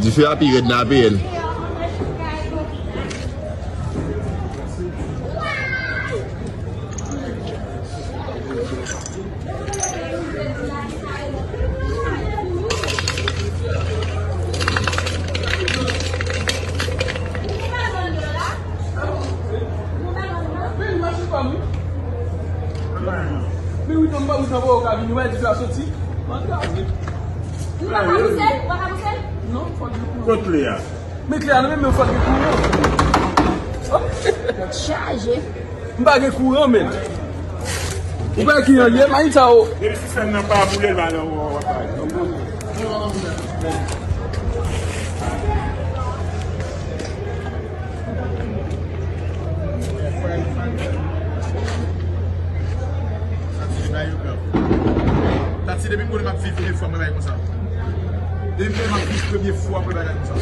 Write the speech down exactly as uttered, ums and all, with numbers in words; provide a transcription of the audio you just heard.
Dife a pi rèd nan A P N. Men wi, tann pa ou tann pa ou ka vini, wè, di la soti. Mwen kraze. Nou pa ka pouse? Ou pa ka pouse? Non, fòk gen kouran. Kot li a? Men kle a nan men, men fòk gen kouran. Tèt chaje. M pa gen kouran, men. Ou pa gen kouran, ye, Mayita, o. Depi sistèm nan pa boule, l va nan w, w, w, w. Tati, depi m konnen m ap viv premye fwa mwen bay konsa. Depi m konnen m ap viv premye fwa mwen bay konsa.